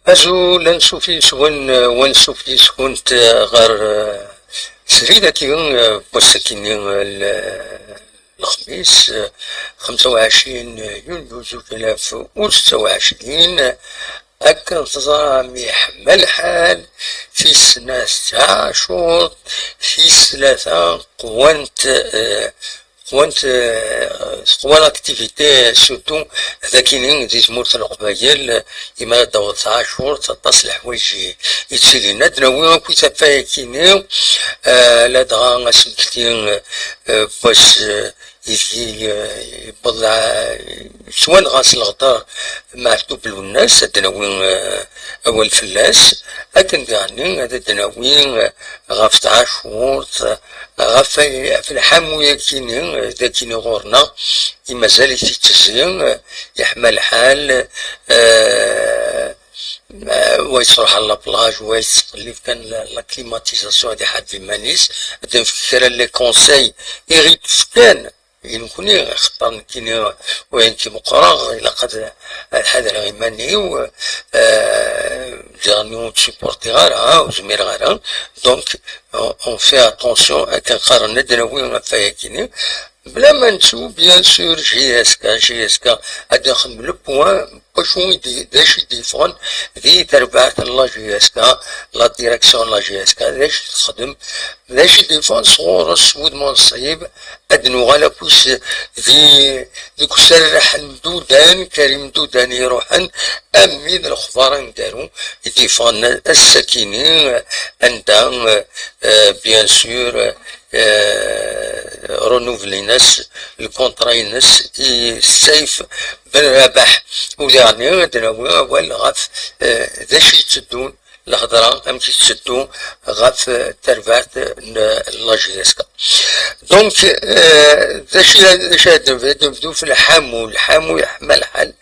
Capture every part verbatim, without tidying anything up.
Azul, ansuf yis-wen, eh, wansuf yis-kunt, eh, ɣer, eh, srid-agi, eh, n wass-agi-nni, eh, l-, lexmis, eh, xemsa u ɛecrin yunyu zuǧ alaf u setta u ɛecrin. Akken teẓram, iḥma lḥal, tis snat taɛcurt, tis tlata qwant, eh, qwant, eh, teqwa l'activité, surtout dagini di tmurt n Leqbayel, imi ara d-taweḍ taɛcurt, aṭas n leḥwayeǧ i, i ttilin. Ad d-nawi akk i tafayakini, eh, ladɣa asenkti, eh, n wass, eh, ideg, eh, yewweḍ, eh, yettwanɣa s leɣder Meɛtub Lwennas, ad d-nawi, eh, awal fell-as. Akken diɣenni ad d-nawi, eh, ɣef tɛacurt, eh, ɣef, ɣef lḥamu-yakini, eh, dagini ɣur-neɣ, i mazal-it ittezzi, eh, yeḥma lḥal, eh, eh, wa yettruḥ ɣer la plage, wa yettqellib kan la, la climatisation, ad iḥareb iman-is. Ad d-nefk kra n les conseils i ɣ-d-fkan i nekni, axaṭer nekkini, ur nekk meqqreɣ, ilaq ad, ad ḥadreɣ iman-iw, eh, ziɣ ur t-supportiɣ ara, ur zmireɣ ara. Donc, on, on fait attention, akken qqaren, ad d-nawi ɣef wayakini, bla ma nettu, bien sûr, J S K, J S K, ad d-nexdem le point, wacu i d, d acu i d-yeffɣen di terbaɛt n la J S K, la direction n la J S K, d acu i texdem, d acu i d-yeffɣen sɣur-s s wudem n ṣṣyib, ad nuɣal akk-is di, deg userreḥ n Dudan, Karim Dudan iruḥen, armi d lexbar aneggaru i d-yeffɣen ass-akini, anda, euh, bien sûr, euh, renouvelen-as lkuntra-ines i Saif Ben Rabaḥ. U diɣenni ad d-nawi awal ɣef, euh, d acu yetteddun, lhedra amek i tetteddu ɣef, eh, terbaɛt n la J S K. Donc, eh, d acu, d acu ara d-nbdu? Ad d-nbdu f lḥamu. Lḥamu yeḥma lḥal,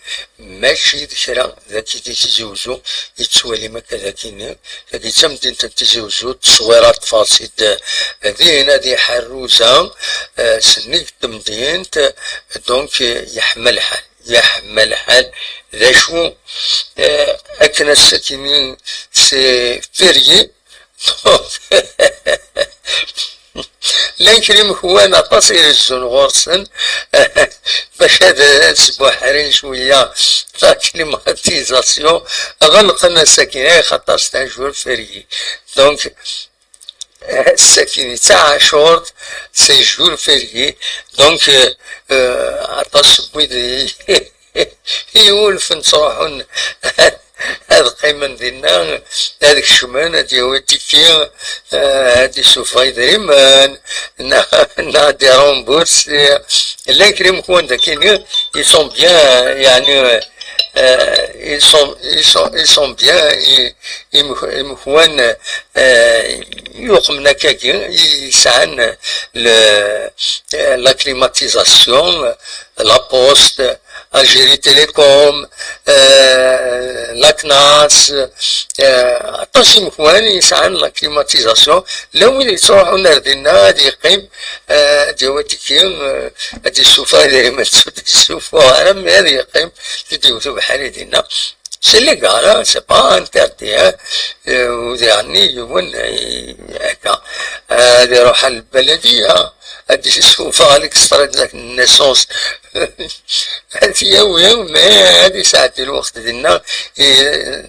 mačči d kra dagi di Tizi Uzzu, yettwalim akka dagini. Dagi d tamdint n Tizi Uzzu, tteswirat tfaṣ-id, eh, din ad iḥerruza, eh, sennig n temdint, donc, eh, yeḥma lḥal. Yeḥma lḥal. D acu, eh, akken ass-akini c'est férié. Llan kra imekwan aṭas i rezzun ɣur-sen bac ad, ad sbuḥrin cwiya la climatisation. Ɣelqen ass-akini, ay, xaṭer c'est un jour férié. Donc, ass-akini d taɛacurt, c'est jour férié. Donc, euh, euh, aṭas n wid i, iwulfen ttruḥun ad qqimen dinna, ad kecmen, ad yawi tiki, euh, ad isuffeɣ idrimen, neɣ, neɣ ad irembourse. Llan kra imekwan dagini, ils sont bien, yeɛni, euh, ils sont, ils sont, ils sont bien, i, imekwan, euh, yuqmen akkagi, yesɛan le, euh, la climatisation, la Poste, Algérie Télécom, euh, la CNAAS, euh, aṭas imekwan yesɛan la climatisation. Llan wid yettruḥun ar dinna ad yeqqim, euh, ad yawi tiki, euh, ad yessufeɣ idrimen, ur d-yessufeɣ ara, mi ad yeqqim, ad d-yewwet ubeḥri dinna. C'est légal, hein, c'est pas interdit, hein. Euh, u diɣenni yiwen, euh, akka, euh, ad iruḥ ar lbaladiya, ad d-yessufeɣ l'extrait de naissance, ad t-yawi, mais ad yesɛeddi lweqt dinna, i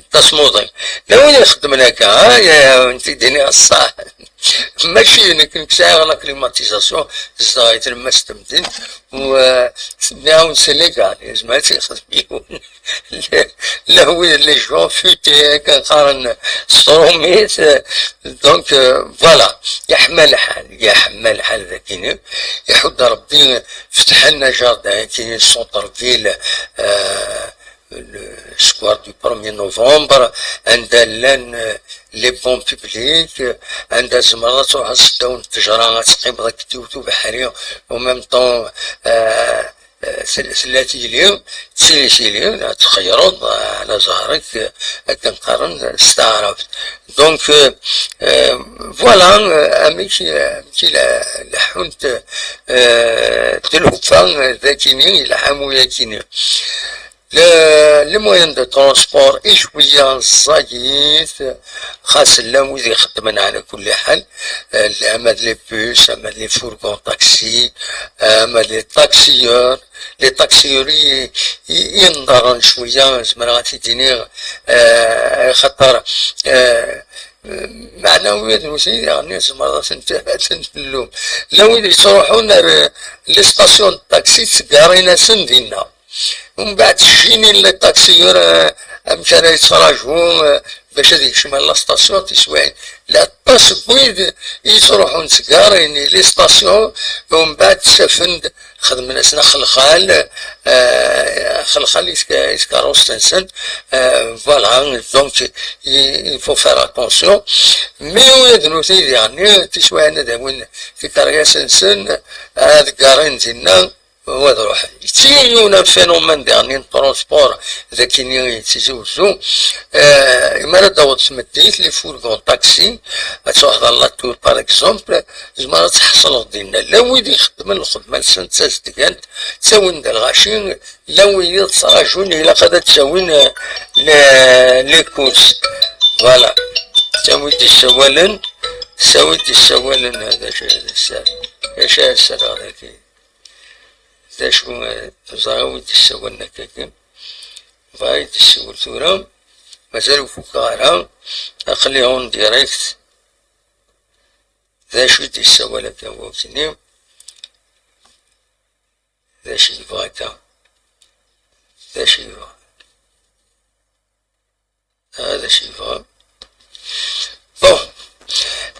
tasmuḍi. Llan wid ixeddmen akka, ha, ya, nti d-iniɣ ṣṣeḥ. Mačči d nekk, nekk sɛiɣ la climatisation, zedɣeɣ i tlemmast n temdint, u, euh, nniɣ-awen c'est légal, yezmer ad tt-yexdem yiwen. Llan wid, les gens futés, akken qqaren s trumit, euh, donc, euh, voilà, yeḥma lḥal, yeḥma lḥal dagini, iḥudd Rebbi, fetḥen ajardin, akini, centre-ville, euh, le square du premier novembre, anda llan, euh, les bancs publics, euh, anda tzemreḍ ad truḥeḍ s ddaw n ttejra, ad teqqimeḍ akked yiwet ubeḥri, en même temps, euh, euh, tella tili, tili tili, ad txeyyreḍ, euh, ɛla ẓhar-ik, euh, akken qqaren s taɛrabt. Donc, euh, euh, voilà, euh, amek, euh, amek i la, leḥḥunt, euh, tlufa, euh, dagini, lḥamu yakini. Le, les moyens de transport i cwiya ẓẓayit, xas llan wid ixeddmen ɛla kulli ḥal, eh, ama d les bus, ama d les fourgons taxi, ama d les taxieurs, les taxieurs i, i, i nḍerren cwiya, zemreɣ ad t-id-iniɣ, eh, xaṭer, eh, meɛna wid nutni diɣen tzemreḍ ad ten-, ad ten-tellum. Llan wid yettruḥun ar, eh, les stations de taxi, tteggarin-asen dinna. Umbeɛd ccinin les taxieurs, eh, amek ara yettraǧu, eh, bac ad yekcem ar la station tiswiɛin. Aṭas n wid yettruḥun tteggarin les stations, umbeɛd ttafen-d, xedmen-asen axelxal, eh, axelxal i tk-, i tkeṛṛust-nsen, eh, voilà, donc il, il faut faire attention. Mi ula d nutni diɣen tiswiɛin ad awin tikeryas-nsen, ad ggarin dinna, u ad ruḥen. Yettili yiwen n phénomène diɣen n transport dagi i Tizi Wezzu. Eh, imi ara d-taweḍ tmeddit, les fourgons taxi, ad truḥeḍ ɣer la Tour, par exemple, tzemreḍ ad tḥeṣleḍ dinna. Llan wid ixeddmen lxedma-nsen d tazedgant, ttawin-d lɣaci, llan wid yettṛajun, ilaq ad d-ttawin, eh, les, les courses. Voilà. Ttawin-d issawalen, ttawin-d issawalen, eh, d acu, d acu, d acu ara ssaraɣ dagi? D acu, eh, ẓriɣ wi d-issawalen akkagi. Bɣiɣ ad d-issawel tura. Mazal ur fukeɣ ara. Aql-i en direct. D acu i d-issawal akka wawk-nni? D acu i yebɣa akka? D acu i yebɣa? Ah, d acu yebɣa? Bon.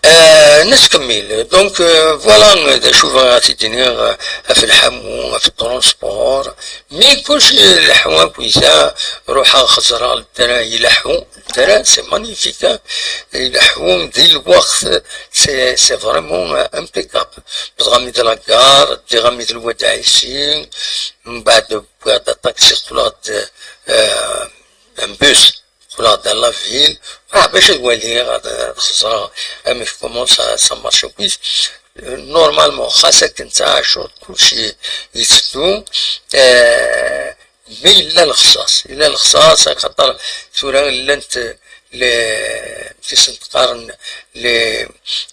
Euh, nettkemmil. Donc, euh, voilà, d acu bɣiɣ ad t-id-iniɣ, euh, ɣef lḥamu, ɣef transport. Mi kullec ileḥḥu akkit-a, ruḥeɣ xeẓreɣ le train ileḥḥu. Le train, c'est magnifique, hein. Ileḥḥu di lweqt, c'est, c'est vraiment, euh, impeccable. Wwḍeɣ armi d la gare, ddiɣ armi d Lwad Ɛisi, mbeɛd wwiɣ-d aṭaksi, qqleɣ-d, euh, un bus. Qqleɣ-d à la ville, ah, bac ad waliɣ, ad, ad xeẓreɣ amek, comment ça, ça marche akkit. Normalement, xas akken d taɛacurt, kullec i-, yetteddu, eh, mais yella lexṣaṣ, yella lexṣaṣ, axaṭer tura llant les, amek i sen-qqaren, les,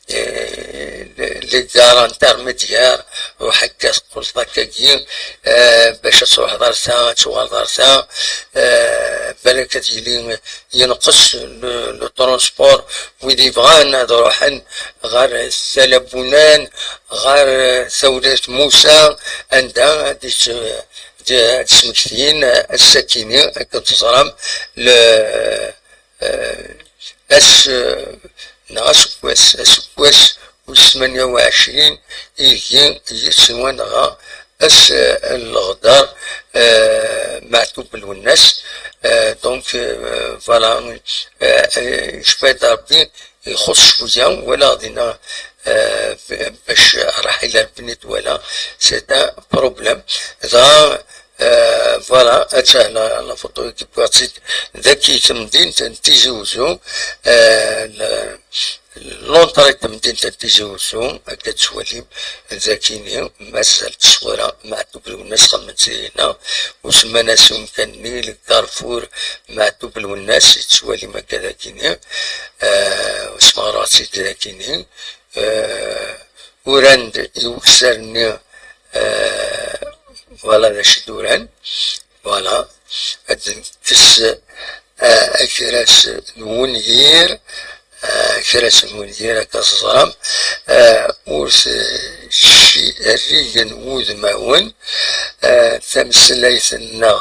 eh, les, les gares intermédiaires, ruḥ akka, teqqleḍ akkagi, eh, bac ad truḥeḍ ar ta, ad tuɣaleḍ ar ta, eh, balak ad yili yenqes le, le transport, wid yebɣan ad ruḥen ɣer Tala Bunan, ɣer Tawrirt Musa, anda ad yet-, ad d-, ad d-smektin ass-akini, akken teẓram, le, eh, ass, eh, neɣ aseggas, aseggas wis tmanya u ɛecrin, igi yettwanɣa ass, eh, n leɣder, eh, Meɛtub Lwennas. Eh, donc, eh, voilà, eh, eh, yecfa-d Rebbi, ixuṣ cwiya, walaɣ dinna, eh, bac Ṛaḥil Rebbi twala, c'est un problème. Dɣa, eh, voilà, atta la, la photo-agi wwiɣ-tt-id dagi, tamdint n Tizi Wezzu, eh, le, l'entrée n temdint n Tizi Wezzu, akka tettwalim dagini, mazal tteswira Meɛtub Lwennas xedmen-tt dinna, u semman-as umkan-nni le carrefour Meɛtub Lwennas, i tettwalim akka dagini, eh, u smeɣreɣ-tt-id dagini, eh, uran-d i ukessar-nni, eh, voilà d acu i d-uran, voilà, ad nekkes, eh, akras n wenyir, eh, akras n wenyir akka teẓram, eh, ur t-, ci-, rrigen wudmawen, eh, tameslayt-nneɣ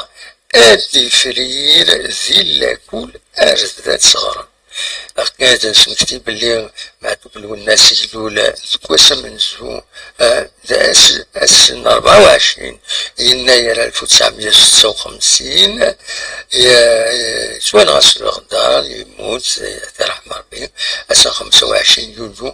ad ifrir di lakul ar zdat teɣrem. Akken ad nesmekti belli Meɛtub Lwennas ilul deg wass amenzu, eh, d ass, ass n rebɛa u ɛecrin yennayer alef u tesɛemya u setta u xemsin, ye-, yettwanɣa s leɣder, yemmut, eh, ad t-yerḥem Rebbi, ass n xemsa u ɛecrin yulyu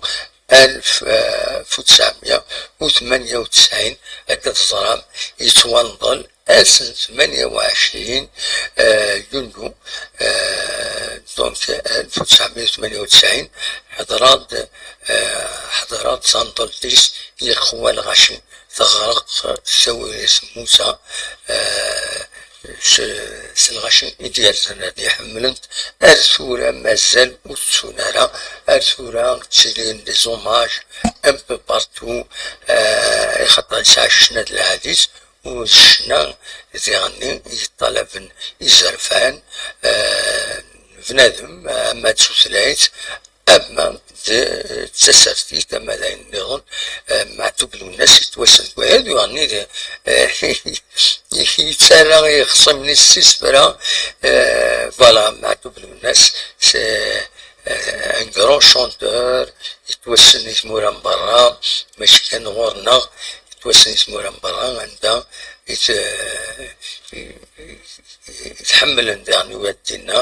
alef, eh, alef u tesɛemya u tmanya u tesɛin, akka teẓram, yettwanḍel ass n tmanya u ɛecrin, eh, yulyu, eh, donc, alef u tesɛemya u tmanya u tesɛin, ḥeḍreɣ-d, eh, ḥeḍreɣ-d tanḍelt-is i lexwa lɣaci, teɣreq Tawrirt Musa, eh, s lɣaci i d-yersen ad iḥemmlen-t. Ar tura mazal ur ttun ara. Ar tura ttilin des hommages un peu partout, ixaṭer yesɛa ccna d lɛadis, u d ccna diɣenni yeṭṭalaben izerfan n bnadem, ama d tutlayt, ama d tasertit, ama d ayen nniḍen. Meɛtub Lwennas yettwassen deg waya, d yuɣni yettarra i yexṣimen-is s isefra. Voilà, Meɛtub Lwennas, c'est un grand chanteur, yettwassen i tmura n berra, mačči kan ɣur-neɣ, yettwassen i tmura n berra, anda i tḥemmlen diɣen i wad dinna.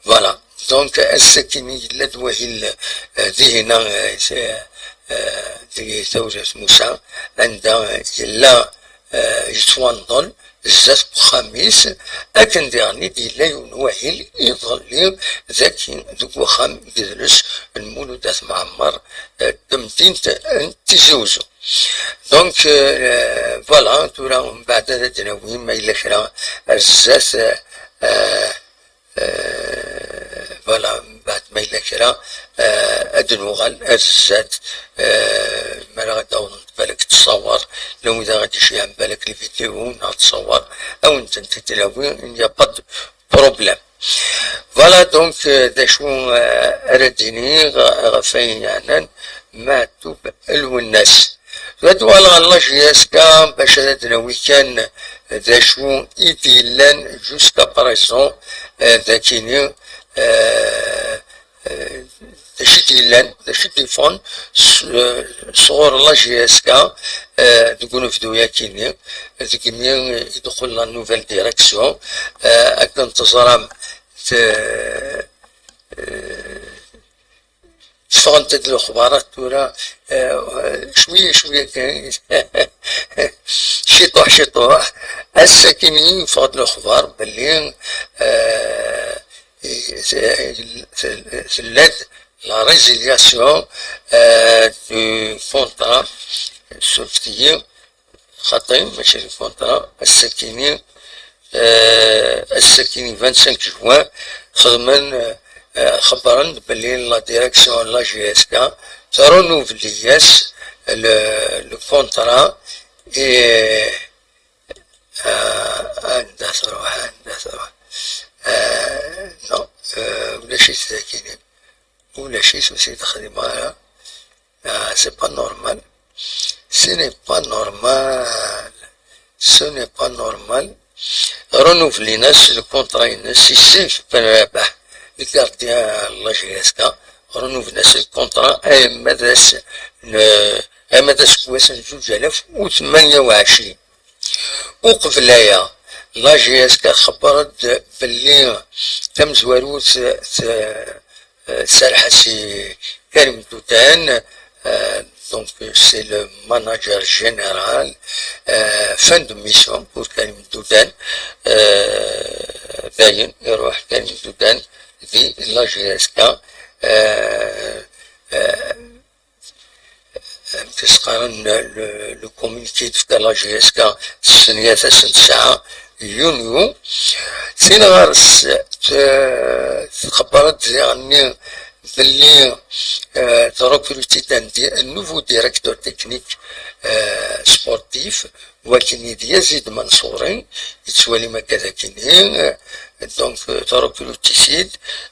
Voilà. Donc, ass-agi yella-d wahil, euh, dihina, euh, deg Tawrirt Musa, anda yella, euh, yettwanḍel zdat uxxam-is, akken diɣen i d-yella yiwen wahil iḍelli dagi deg uxxam n yidles n Mulud At Mɛemmer, euh, temdint n Tizi Uzzu. Donc, euh, voilà, tura mbeɛd ad d-nawi ma yella kra ar zdat, euh, Voilà, mbeɛd ma yella kra, ad nuɣal ar zdat. Mi ara d-awḍent balak ttṣawar, llan wid ara d-iceyɛen balak lvidiyu neɣ ttṣawar, ad wen-tent-id-nawi, il n'y a pas de problème. Voilà, donc, d acu ara d-iniɣ ɣef wayen yeɛnan Meɛtub Lwennas. Ad uɣaleɣ ɣer la J S K bac ad d-nawi kan d acu i d-yellan jusqu'à présent, euh, d akini, euh, euh, d acu i d-yellan, d acu i d-iffɣen s-, euh, sɣur la J S K, euh, deg unebdu-yakini, deg imi i d-teqqel la nouvelle direction, euh, akken teẓram, t-, euh, ffɣent-d lexbarat tura, euh, cwiya cwiya kan, ciṭuḥ ciṭuḥ. Ass-akini yeffeɣ-d lexbar belli, euh, tella-d la résiliation, euh, du contrat, surfet-iyi, xaṭi, mačči d lkuntra, ass-akini, euh, ass-akini vingt-cinq juin, xedmen, euh, xebbren-d belli la direction n la J S K trenouveli-yas le, le contrat et, euh, anda truḥ, anda truḥ? Euh, non, euh, ulac-itt dagini. Ulac-it, ur t-id-xdimeɣ ara. Ah, c'est pas normal. Ce n'est pas normal. Ce n'est pas normal. Renouvelin-as le contrat-ines i Sif Ben Rabaḥ, le gardien n la J S K. Renouvelin-as le contrat, ama d as-, n-, ama d aseggas n zuǧ alaf u tmanya u ɛecrin. Uqbel aya, la J S K txebber-d belli tamezwarut t-, euh, tserreḥ-as i Karim Dudan, euh, donc c'est le manager général, euh, fin de mission pour Karim Dudan, euh, dayen iruḥ Karim Dudan di la J S K, euh, euh, amek as-qqaren, le, le communiqué d-tefka la J S K s tsenyat ass n tesɛa yunyu. Tin ɣer-s, t-, txebber-d diɣenni belli, euh, trecrutit un di-, un nouveau directeur technique, euh, sportif, wakken i d Yazid Mansouri, yettwalim akka d akini, euh, donc, euh, trecrutit-id,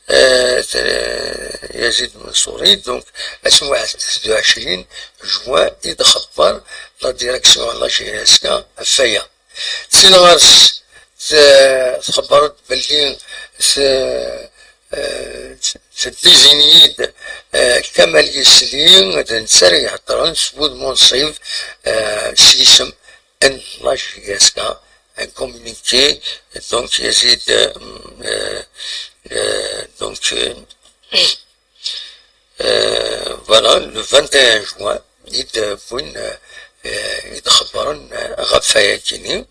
euh, t-, Yazid Mansouri, donc, ass n waḥed u ɛecrin juin i d-xebber la direction n la J S K ɣef waya. Tin ɣer-s, t-, txebber-d belli t-, euh, t-, teddizinyi-d, euh, Kamal Yesli, d netta ara iheddren s wudem unṣib, euh, s yisem n la J S K, un communiqué, donc, Yazid, euh, euh, donc, euh, euh, voilà, le vingt et un juin, i d-wwin, euh, i d-xebbren, euh, ɣef wayakini.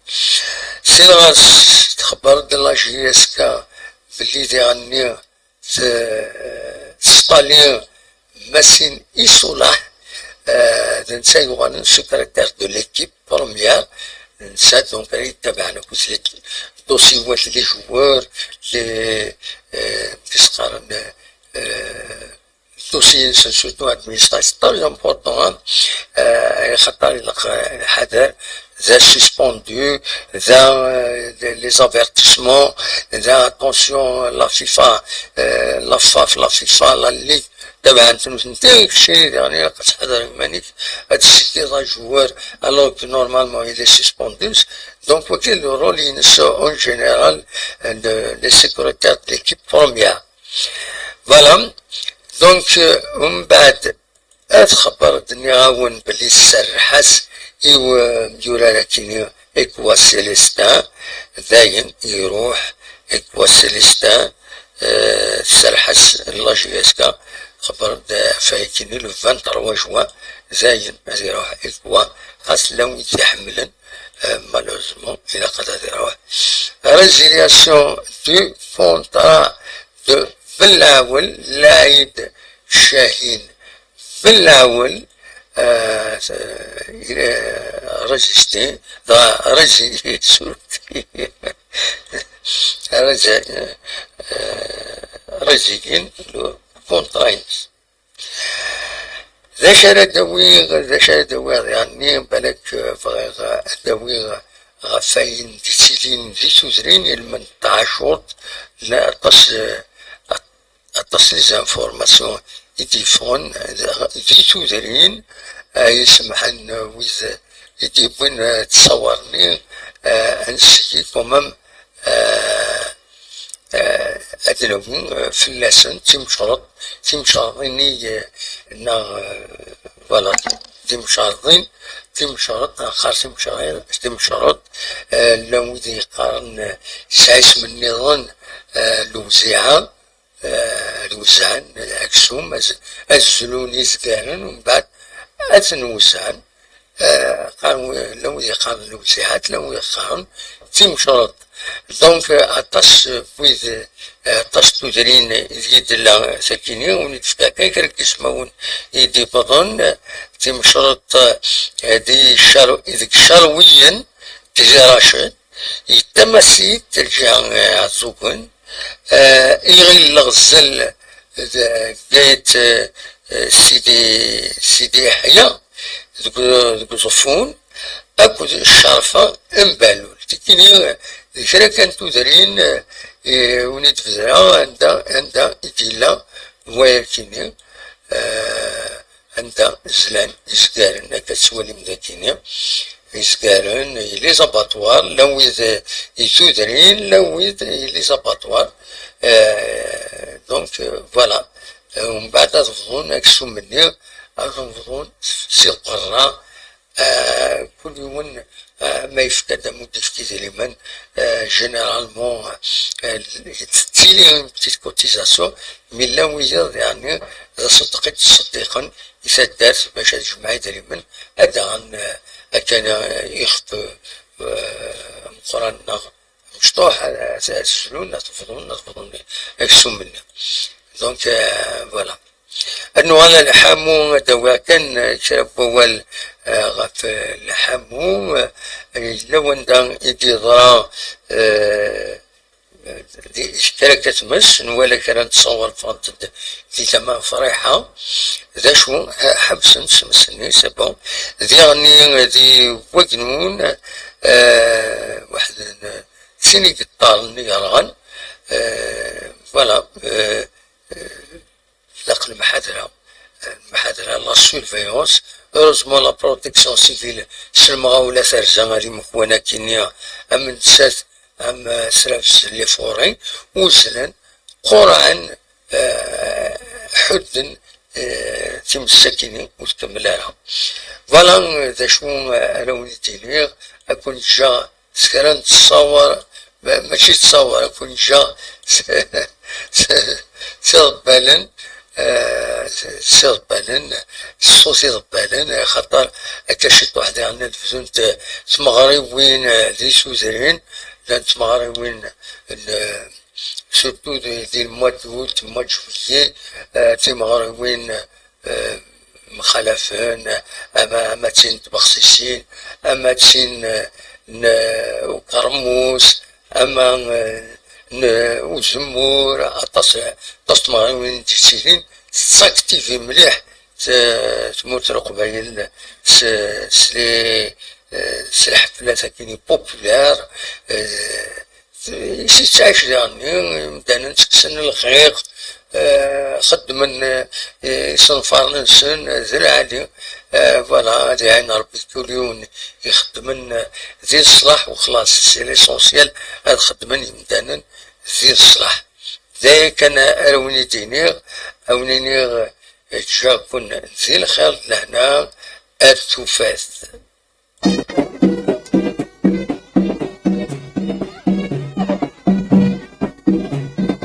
Sin ɣer-s txebber-d la J S K belli diɣenni t-, tesṭali Masin Isulah, euh, d netta yuɣalen secrétaire de l'équipe première, nsat, donc, ara yettabaɛen akk les dossiers n les joueurs, les, euh, qu'est-ce qu'on, euh, dossiers, surtout administratifs, c'est très important, hein. Euh, خاطر يلق الحذر, ذا suspendu, ذا, euh, les avertissements, ذا attention, la FIFA, euh, la FAF, la FIFA, la Ligue, تبعا تنوثنتي شيء يعني تحضر مانيك هاد الشيء كي joueur, alors que normalement il est suspendu. Donc وكاين le rôle ينسو en général, euh, de, les sécurités de l'équipe première. Voilà. Donc, euh, ومن بعد, هاد الخبر دنيا غاون بلي تسرحت إيو يورا لكني إكوا سيليستان, داين يروح إكوا سيليستان, آه، تسرحت لا جي اس كا, خبر دا فايكيني le vingt-trois juin, داين يروح إكوا, خاص لو يتحملن, آه، malheureusement, إلا قد يروح. Résiliation du contrat de بلاول لايد شاهين. بلاول, آه، آه، ريزيستي, دا ريزي-، سورتي. ريزي-، آه، ريزيين لو كونتراينس. ذا شرد دويغ، ذا شرد دويغ، يعني، بالك، آه، فغيغ، دويغ، غفاين دي سيلين دي سوزرين، المن تعاشورت، لا تص-، aṭas n les informations i d-yeffɣen di tudrin, eh, i semḥen wid i d-yewwin, eh, ttṣawar-nni, eh, ad nesseki quand même, eh, eh, ad d-nawi, eh, fell-asen timecreḍ, timecreḍin i, eh, neɣ, eh, voilà, timecreḍin, timecreḍ, axir timecreḍ, timecreḍ, eh, llan wid yeqqaren, eh, yesɛa isem nniḍen, eh, lewziɛa, eh, ad wezɛen, eh, aksum, az-, ad zlun izgaren, umbeɛd ad ten-wezɛen. Eh, qqaren wi-, llan wid yeqqaren lewziɛat, llan wid yeqqaren timecreḍt. Donc, eh, aṭas, eh, n wid, eh, aṭas n tudrin ideg i d-tella sakini, ur d-tefka kan kra n yismawen i d-iwwḍen, eh, timecreḍt, eh, di car-, deg Icerwiyen, Tizi Raced, yettama-t-id lǧiha, eh, Ɛeẓẓugen, eh, iɣil leɣzel d Bgayet, eh, eh, Sidi, Sidi Yeḥya deg, deg Uẓeffun, akked Ccerfa n Behlul. Tikini, eh, d kra kan tudrin, eh, i wen-id-bedreɣ anda, anda i d-yella wayakini, eh, anda zlan izgaren, akka tettwalim dagini, izgaren, les abattoirs, llan wid, eh, i tudrin, llan wid, eh, les abattoirs. Eh, donc, eh, voilà. Eh, umbeɛd ad bḍun aksum-nni, ad bḍun si lqerra, eh, kul yiwen, eh, ma yefka-d, ma ur d-yefki idrimen, eh, généralement, eh, tettili une petite cotisation, mais llan wiyaḍ, yeɛni, d aṣeddeq i d-ttṣeddiqen i taddart bac ad jemɛen idrimen, ad d-aɣen, eh, akken, eh, ixef, eh, ameqqran neɣ mecṭuḥ, ad, ad, ad slun, ad bḍun, ad bḍun aksum-nni. Donc, eh, voilà. Ad nuɣal ɣer lḥamu, ad d-awiɣ kan, eh, kra n wawal, eh, ɣef, eh, lḥamu, eh, yella wanda i d-yeḍra, eh, di kra n tmes, nwala kra n ttṣawar ffɣent-d di tama n Friḥa. D acu? Ha-, ḥebsen tmes-nni, c'est bon. Diɣenni di Wagnun, eh, waḥed n, sin igeṭṭaren i yerɣan, eh, voilà, eh, eh, tlaq lemḥadra, lemḥadra, la surveillance. Heureusement, la protection civile, s lemɣawla terza ar imekwan akkinni, am nettat, am, eh, srabes les forêts, uzzlen, qurɛen, eh, ḥudden, eh, times akkinni ur tkemmel ara. Voilà, eh, d acu, eh, ara wen-d-iniɣ, ad ken-ǧǧeɣ s kra n ttṣawar, ma-, mačči ttṣawar, ad ken-ǧǧeɣ s, s, s iḍebbalen, eh, s, s iḍebbalen, s ṣṣut iḍebbalen, eh, xaṭer akka ciṭuḥ diɣen ad bdunt, eh, tmeɣriwin, eh, di tudrin, llant tmeɣriwin n, eh, surtout di, di le mois d'août, mois de juillet, eh, timeɣriwin, eh, mxalafen, ama, ama d tin n tbexsisin, ama d tin, eh, n uqermus, ama n uzemmur, aṭas aṭas n tmeɣriwin d-yettilin, tettaktivi mliḥ tmurt n Leqbayel s s les s lḥeflat akkin populaires. Si tettɛic diɣenni imdanen ttekksen lxiq, xeddmen isenfaren-nsen d lɛali. Voilà, ad iɛin Rebbi kul yiwen ixeddmen di leṣlaḥ u xlaṣ. C'est l'essentiel, ad xeddmen imdanen di leṣlaḥ. D aya kan ara wen-id-iniɣ, a wen-iniɣ ǧǧiɣ-ken di lxir d lehna, ar tufat.